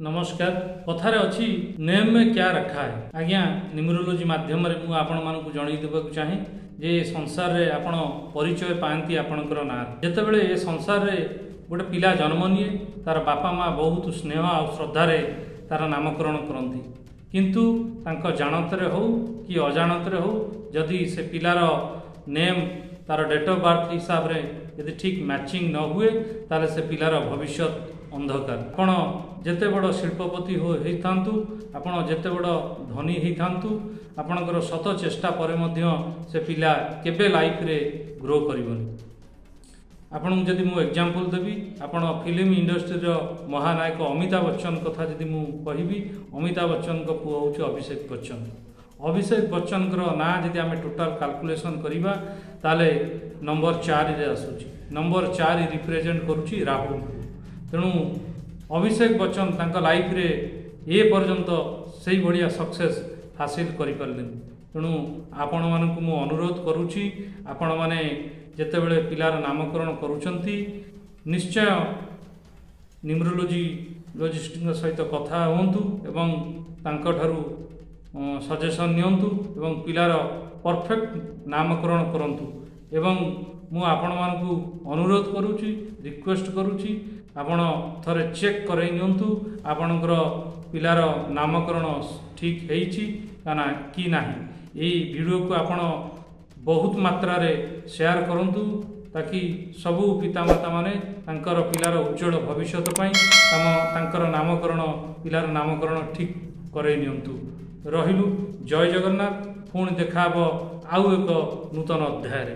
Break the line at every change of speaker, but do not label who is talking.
ନମସ୍କାର। କଥାରେ ଅଛି, "नेम में क्या रखा है"। ଆଜ୍ଞା, ନ୍ୟୁମରୋଲୋଜି ମାଧ୍ୟମରେ ମୁଁ ଆପଣମାନଙ୍କୁ ଜଣାଇ ଦେବାକୁ ଚାହେଁ ଯେ ଏ ସଂସାରରେ ଆପଣ ପରିଚୟ ପାଆନ୍ତି ଆପଣଙ୍କର ନାଁରେ। ଯେତେବେଳେ ଏ ସଂସାରରେ ଗୋଟେ ପିଲା ଜନ୍ମ ନିଏ, ତାର ବାପା ମା ବହୁତ ସ୍ନେହ ଆଉ ଶ୍ରଦ୍ଧାରେ ତାର ନାମକରଣ କରନ୍ତି। କିନ୍ତୁ ତାଙ୍କ ଜାଣତରେ ହେଉ କି ଅଜାଣତରେ ହେଉ, ଯଦି ସେ ପିଲାର ନେମ୍ ତାର ଡେଟ୍ ଅଫ୍ ବାର୍ଥ ହିସାବରେ ଯଦି ଠିକ୍ ମ୍ୟାଚିଂ ନ ହୁଏ, ତାହେଲେ ସେ ପିଲାର ଭବିଷ୍ୟତ ଅନ୍ଧକାର। ଆପଣ ଯେତେ ବଡ଼ ଶିଳ୍ପପତି ହେଇଥାନ୍ତୁ, ଆପଣ ଯେତେ ବଡ଼ ଧନୀ ହେଇଥାନ୍ତୁ, ଆପଣଙ୍କର ଶତ ଚେଷ୍ଟା ପରେ ମଧ୍ୟ ସେ ପିଲା କେବେ ଲାଇଫରେ ଗ୍ରୋ କରିବନି। ଆପଣଙ୍କୁ ଯଦି ମୁଁ ଏକ୍ଜାମ୍ପଲ୍ ଦେବି, ଆପଣ ଫିଲ୍ମ ଇଣ୍ଡଷ୍ଟ୍ରିର ମହାନାୟକ ଅମିତାଭ ବଚ୍ଚନ କଥା ଯଦି ମୁଁ କହିବି, ଅମିତାଭ ବଚ୍ଚନଙ୍କ ପୁଅ ହେଉଛି ଅଭିଷେକ ବଚ୍ଚନ। ଅଭିଷେକ ବଚ୍ଚନଙ୍କର ନାଁ ଯଦି ଆମେ ଟୋଟାଲ୍ କାଲକୁଲେସନ୍ କରିବା, ତାହେଲେ ନମ୍ବର 4ରେ ଆସୁଛି। ନମ୍ବର 4 ରିପ୍ରେଜେଣ୍ଟ କରୁଛି ରାହୁଙ୍କୁ। ତେଣୁ ଅଭିଷେକ ବଚ୍ଚନ ତାଙ୍କ ଲାଇଫରେ ଏ ପର୍ଯ୍ୟନ୍ତ ସେଇଭଳିଆ ସକ୍ସେସ୍ ହାସିଲ କରିପାରିଲେନି। ତେଣୁ ଆପଣମାନଙ୍କୁ ମୁଁ ଅନୁରୋଧ କରୁଛି, ଆପଣମାନେ ଯେତେବେଳେ ପିଲାର ନାମକରଣ କରୁଛନ୍ତି, ନିଶ୍ଚୟ ନ୍ୟୁମରୋଲୋଜି ଲୋଜିଷ୍ଟଙ୍କ ସହିତ କଥା ହୁଅନ୍ତୁ ଏବଂ ତାଙ୍କଠାରୁ ସଜେସନ୍ ନିଅନ୍ତୁ ଏବଂ ପିଲାର ପରଫେକ୍ଟ ନାମକରଣ କରନ୍ତୁ। ଏବଂ ମୁଁ ଆପଣମାନଙ୍କୁ ଅନୁରୋଧ କରୁଛି, ରିକ୍ୱେଷ୍ଟ କରୁଛି, ଆପଣ ଥରେ ଚେକ୍ କରାଇ ନିଅନ୍ତୁ, ଆପଣଙ୍କର ପିଲାର ନାମକରଣ ଠିକ୍ ହେଇଛି ନା କି ନାହିଁ। ଏଇ ଭିଡ଼ିଓକୁ ଆପଣ ବହୁତ ମାତ୍ରାରେ ସେୟାର କରନ୍ତୁ, ତାକି ସବୁ ପିତାମାତାମାନେ ତାଙ୍କର ପିଲାର ଉଜ୍ଜଳ ଭବିଷ୍ୟତ ପାଇଁ ତାଙ୍କର ନାମକରଣ, ପିଲାର ନାମକରଣ ଠିକ୍ କରାଇ ନିଅନ୍ତୁ। ରହିଲୁ, ଜୟ ଜଗନ୍ନାଥ। ପୁଣି ଦେଖାହେବ ଆଉ ଏକ ନୂତନ ଅଧ୍ୟାୟରେ।